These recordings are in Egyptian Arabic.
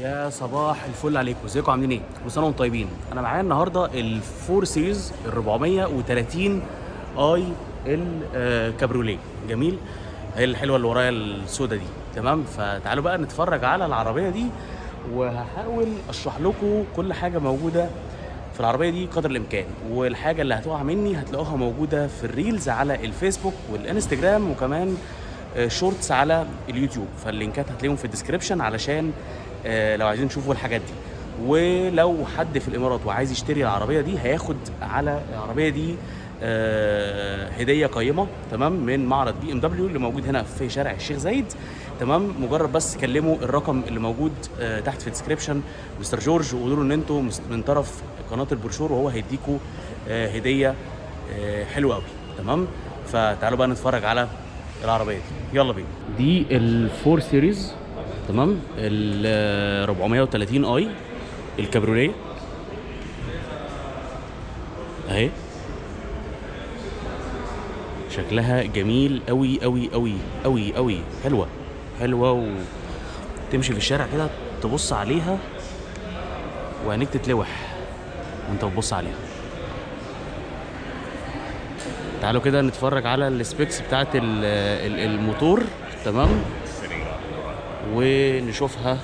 يا صباح الفل عليكم، ازيكم؟ عاملين ايه؟ كل سنة وانتم طيبين. انا معايا النهارده ال 4 Series ال 430 i الكابريوليه. جميل، هي الحلوة اللي ورايا السودا دي. تمام، فتعالوا بقى نتفرج على العربية دي، وهحاول اشرح لكم كل حاجة موجودة في العربية دي قدر الامكان. والحاجة اللي هتقع مني هتلاقوها موجودة في ال reels على الفيسبوك والانستجرام، وكمان shorts على اليوتيوب. فاللينكات هتلاقيهم في ال description علشان لو عايزين تشوفوا الحاجات دي. ولو حد في الامارات وعايز يشتري العربية دي هياخد على العربية دي هديه قيمه، تمام، من معرض BMW اللي موجود هنا في شارع الشيخ زايد. تمام، مجرد بس كلموا الرقم اللي موجود تحت في ال description، مستر جورج، وقولوا له ان انتوا من طرف قناة البرشور، وهو هيديكوا هديه حلوة قوي. تمام، فتعالوا بقى نتفرج على العربية دي، يلا بينا. دي ال 4 Series، تمام، ال 430 i الكابريوليه اهي، شكلها جميل قوي قوي قوي قوي قوي، حلوة حلوه، وتمشي في الشارع كده تبص عليها وعينيك تتلوح وانت بتبص عليها. تعالوا كده نتفرج على ال specs بتاعت الموتور، تمام، ونشوفها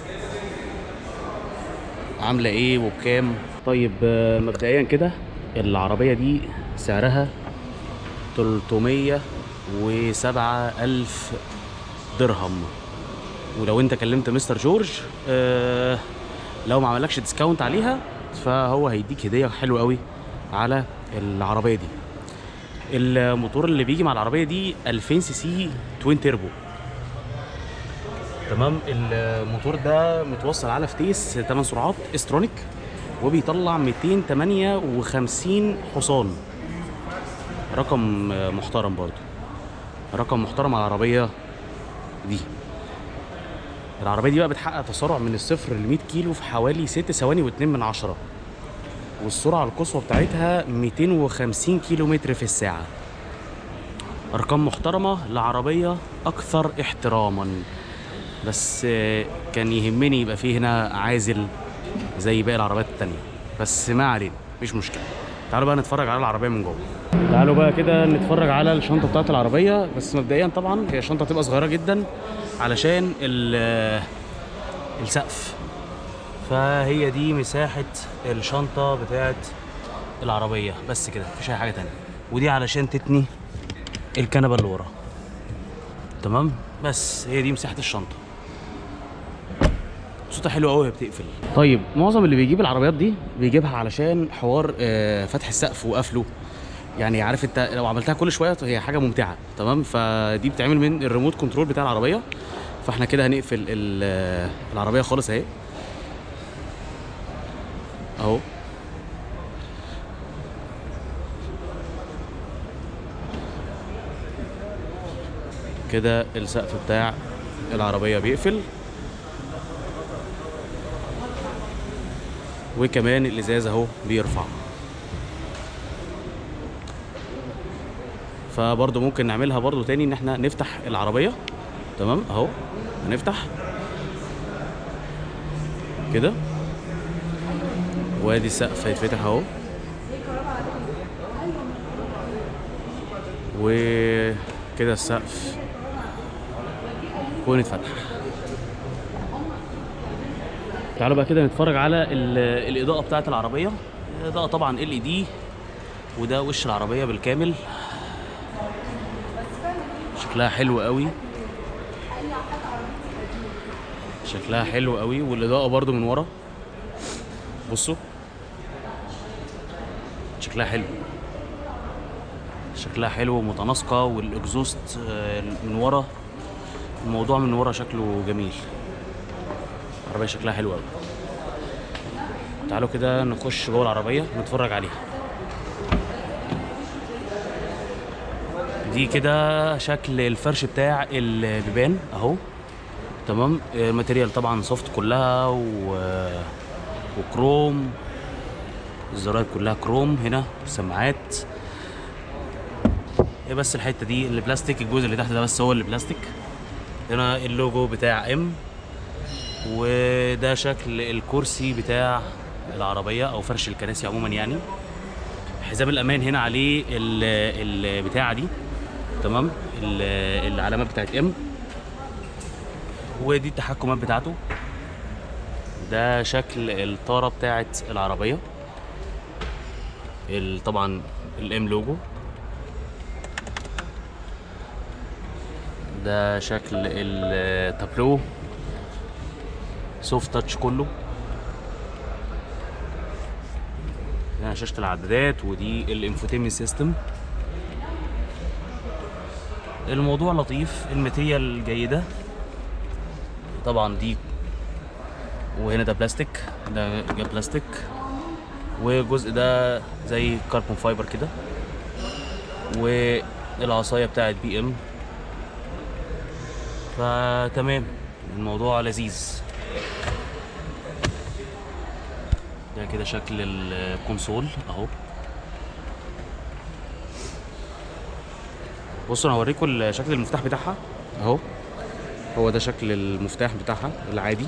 عامله ايه وبكام. طيب، مبدئيا كده العربية دي سعرها 307 ألف درهم، ولو انت كلمت مستر جورج لو ما عملكش discount عليها فهو هيديك هديه حلوة قوي على العربية دي. الموتور اللي بيجي مع العربية دي 2000 cc twin turbo. تمام، الموتور ده متوصل على فتيس 8 سرعات S tronic، وبيطلع 258 حصان. رقم محترم برضو، رقم محترم على العربية دي. العربية دي بقى بتحقق تسارع من الصفر ل 100 كيلو في حوالي 6 ثواني و2 من عشرة، والسرعة القصوى بتاعتها 250 كيلو متر في الساعة. أرقام محترمة لعربية أكثر احتراما، بس كان يهمني يبقى فيه هنا عازل زي باقي العربيات التانية، بس ما علينا، مش مشكلة. تعالوا بقى نتفرج على العربية من جوه. تعالوا بقى كده نتفرج على الشنطة بتاعت العربية. بس مبدئيا طبعا هي الشنطة تبقى صغيرة جدا علشان السقف، فهي دي مساحة الشنطة بتاعت العربية بس كده، مفيش أي حاجة تانية. ودي علشان تتني الكنبة اللي ورا. تمام، بس هي دي مساحة الشنطة. صوتها حلو قوي وهي بتقفل. طيب، معظم اللي بيجيب العربيات دي بيجيبها علشان حوار فتح السقف وقفله، يعني عارف انت لو عملتها كل شوية هي حاجة ممتعه. تمام، فدي بتعمل من ال remote control بتاع العربيه. فاحنا كده هنقفل العربية خالص اهي اهو. كده السقف بتاع العربية بيقفل، وكمان الازاز اهو بيرفع. فبرضو ممكن نعملها برضو تاني ان احنا نفتح العربية. تمام اهو، هنفتح كده، وادي السقف هيتفتح اهو، وكده السقف يكون اتفتح. تعالوا بقى كده نتفرج على الإضاءة بتاعت العربية. الإضاءة طبعا LED، وده وش العربية بالكامل، شكلها حلو قوي، شكلها حلو قوي. والإضاءة برضو من ورا، بصوا شكلها حلو، شكلها حلو ومتناسقة. وال exhaust من ورا، الموضوع من ورا شكله جميل. العربية شكلها حلو قوي. تعالوا كده نخش جوه العربية نتفرج عليها. دي كده شكل الفرش بتاع البيبان اهو. تمام، material طبعا soft كلها وكروم، الزراير كلها كروم. هنا سماعات. هي بس الحتة دي اللي بلاستيك، الجزء اللي تحت ده بس هو اللي بلاستيك. هنا اللوجو بتاع M. وده شكل الكرسي بتاع العربية او فرش الكراسي عموما يعني. حزام الامان هنا عليه البتاعه دي، تمام، العلامة بتاعت M. ودي التحكمات بتاعته. ده شكل الطاره بتاعت العربية، طبعا ال M logo. ده شكل التابلو، soft touch كله. هنا شاشة العدادات، ودي ال infotainment system. الموضوع لطيف، ال material جيدة طبعا دي. وهنا ده بلاستيك، ده بلاستيك، والجزء ده زي carbon fiber كده. والعصاية بتاعت BM. فتمام، الموضوع لذيذ. ده كده شكل ال console اهو. بصوا انا هوريكم شكل المفتاح بتاعها اهو. هو ده شكل المفتاح بتاعها العادي،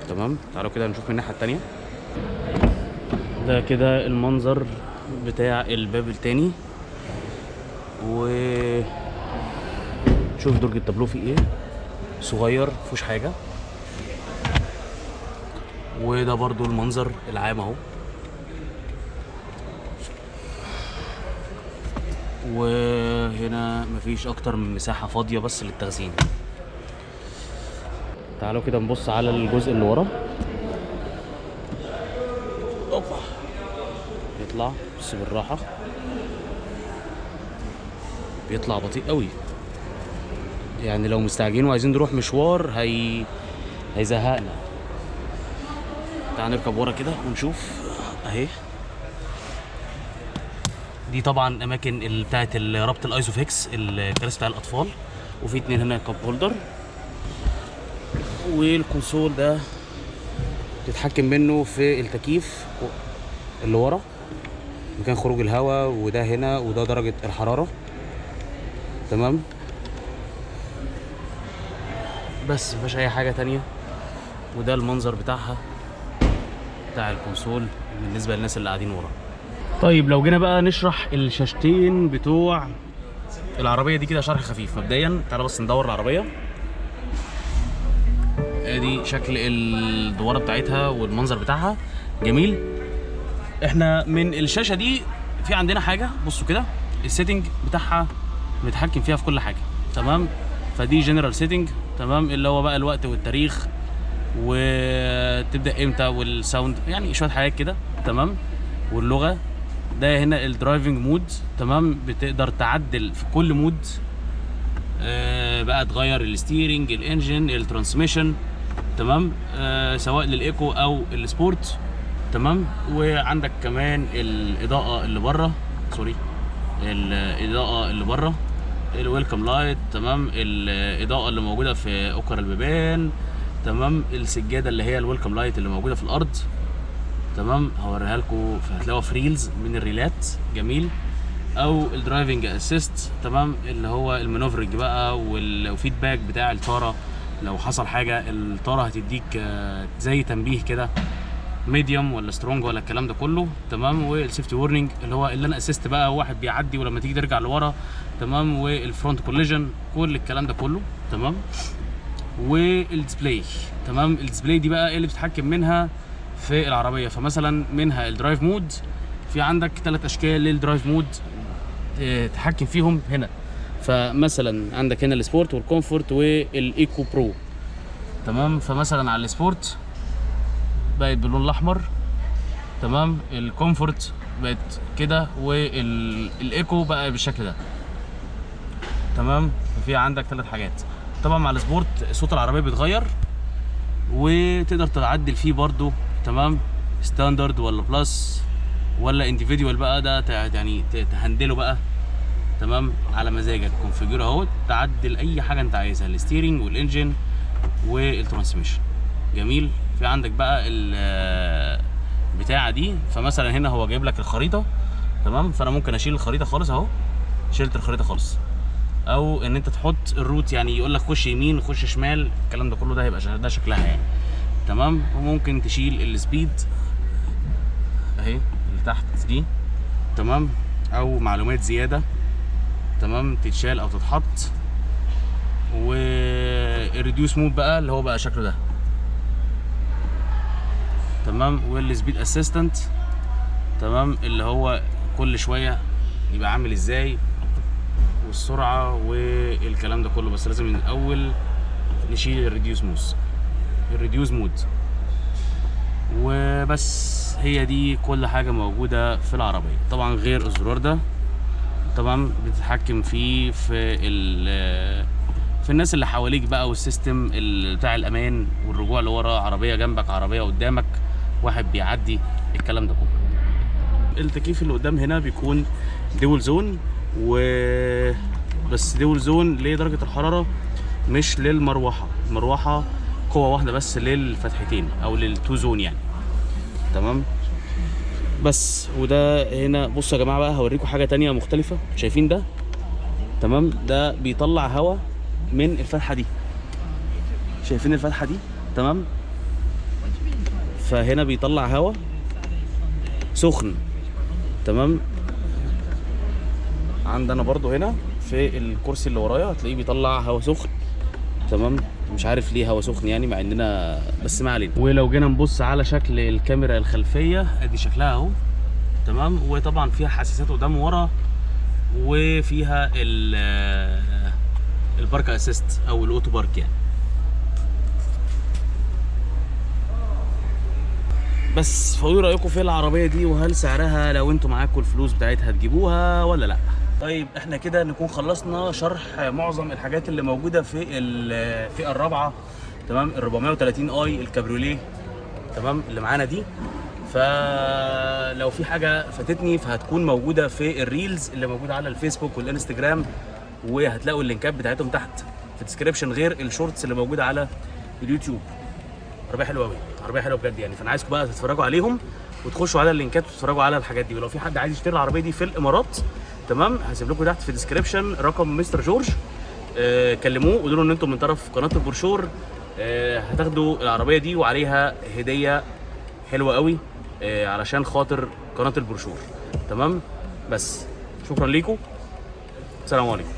تمام. تعالوا كده نشوف من الناحية التانية. ده كده المنظر بتاع الباب التاني. و شوف درج التابلو فيه ايه، صغير مفيهوش حاجة. وده برضو المنظر العام اهو. وهنا مفيش اكتر من مساحة فاضية بس للتخزين. تعالوا كده نبص على الجزء اللي ورا. اوبا، بيطلع بس بالراحة، بيطلع بطيء قوي يعني. لو مستعجلين وعايزين نروح مشوار هيزهقنا. تعال نركب ورا كده ونشوف. اهي دي طبعا اماكن بتاعه ربط ال ISOFIX، الكراسي بتاع الاطفال. وفي اتنين هنا cup holder. وال console ده تتحكم منه في التكييف اللي ورا، مكان خروج الهواء، وده هنا، وده درجة الحرارة، تمام. بس مفيش اي حاجة تانية. وده المنظر بتاعها بتاع ال console بالنسبة للناس اللي قاعدين ورا. طيب لو جينا بقى نشرح الشاشتين بتوع العربية دي كده شرح خفيف. مبدئيا تعالى بس ندور العربية. ادي شكل الدوارة بتاعتها والمنظر بتاعها، جميل. احنا من الشاشة دي في عندنا حاجة، بصوا كده ال setting بتاعها بنتحكم فيها في كل حاجة، تمام. فدي general setting، تمام، اللي هو بقى الوقت والتاريخ وتبدأ امتى وال sound، يعني شوية حاجات كده، تمام. واللغة. ده هنا ال driving mode، تمام، بتقدر تعدل في كل mode، بقى تغير ال steering، ال engine، ال transmission، تمام، سواء لل eco او ال sport، تمام. وعندك كمان الاضاءة اللي بره، sorry، الاضاءة اللي بره، ال welcome light، تمام، الاضاءة اللي موجودة في اوكر البيبان، تمام، السجادة اللي هي ال welcome light اللي موجودة في الارض، تمام، هوريها لكم، هتلاقوها في reels من الريلات، جميل. او ال driving assist، تمام، اللي هو ال maneuvering بقى وال feedback بتاع الطاره، لو حصل حاجة الطاره هتديك زي تنبيه كده، medium ولا strong ولا الكلام ده كله، تمام. وال safety warning اللي هو ال lane assist بقى، واحد بيعدي ولما تيجي ترجع لورا، تمام، وال front collision، كل الكلام ده كله، تمام. وال display، تمام، ال display دي بقى ايه اللي بتتحكم منها في العربية. فمثلا منها ال drive mode، في عندك 3 اشكال لل drive mode تتحكم فيهم هنا. فمثلا عندك هنا ال sport وال comfort وال eco pro، تمام. فمثلا على ال sport بقت باللون الاحمر، تمام، ال comfort بقت كده، وال eco بقى بالشكل ده، تمام. ففي عندك 3 حاجات. طبعا مع ال sport صوت العربية بيتغير، وتقدر تعدل فيه برضو، تمام، standard ولا plus ولا individual بقى، ده يعني تهندله بقى، تمام، على مزاجك. configure اهو، تعدل اي حاجة انت عايزها، ال steering وال engine وال transmission، جميل. في عندك بقى البتاعه دي، فمثلا هنا هو جايب لك الخريطة، تمام، فانا ممكن اشيل الخريطة خالص اهو، شلت الخريطة خالص، او ان انت تحط ال route، يعني يقول لك خش يمين خش شمال، الكلام ده كله ده هيبقى ده شكلها يعني. تمام. وممكن تشيل ال speed اهي اللي تحت دي. تمام. او معلومات زيادة. تمام، تتشال او تتحط. وال reduce mode بقى اللي هو بقى شكله ده. تمام. وال speed assistant، تمام، اللي هو كل شوية يبقى عامل ازاي والسرعة والكلام ده كله. بس لازم من الاول نشيل ال reduce mode، ال reduce mode. وبس، هي دي كل حاجة موجودة في العربيه. طبعا غير الزرار ده طبعا بتتحكم فيه في الناس اللي حواليك بقى، وال system بتاع الامان والرجوع لورا، عربية جنبك، عربية قدامك، واحد بيعدي، الكلام ده كله. التكييف اللي قدام هنا بيكون dual zone، و بس dual zone لدرجة الحرارة مش للمروحه. المروحة قوة واحدة بس للفتحتين او لل two zone يعني. تمام. بس وده هنا بصوا يا جماعة بقى، هوريكم حاجة تانية مختلفة. شايفين ده؟ تمام، ده بيطلع هواء من الفتحة دي. شايفين الفتحة دي؟ تمام. فهنا بيطلع هواء سخن. تمام. عندنا برضو هنا في الكرسي اللي ورايا هتلاقيه بيطلع هواء سخن. تمام. مش عارف ليه هوا سخن يعني، مع اننا بس ما علينا. ولو جينا نبص على شكل الكاميرا الخلفيه، ادي شكلها اهو. تمام. وطبعا فيها حساسات قدام وورا، وفيها ال park assist او ال auto park يعني. بس فقولوا رايكم في العربية دي، وهل سعرها لو انتوا معاكم الفلوس بتاعتها تجيبوها ولا لا؟ طيب احنا كده نكون خلصنا شرح معظم الحاجات اللي موجودة في الفئة الرابعة، تمام، ال 430 i الكابريوليه، تمام، اللي معانا دي. فلو في حاجة فاتتني فهتكون موجودة في ال reels اللي موجودة على الفيسبوك والانستجرام، وهتلاقوا اللينكات بتاعتهم تحت في ال description، غير ال shorts اللي موجودة على اليوتيوب. عربية حلوة قوي، عربية حلوة بجد يعني. فانا عايزكم بقى تتفرجوا عليهم وتخشوا على اللينكات وتتفرجوا على الحاجات دي. ولو في حد عايز يشتري العربية دي في الامارات، تمام، هسيب لكم تحت في ال description رقم مستر جورج. كلموه قولوا له ان انتم من طرف قناة البرشور، هتاخدوا العربية دي وعليها هديه حلوة قوي، علشان خاطر قناة البرشور. تمام. بس شكرا ليكم، السلام عليكم.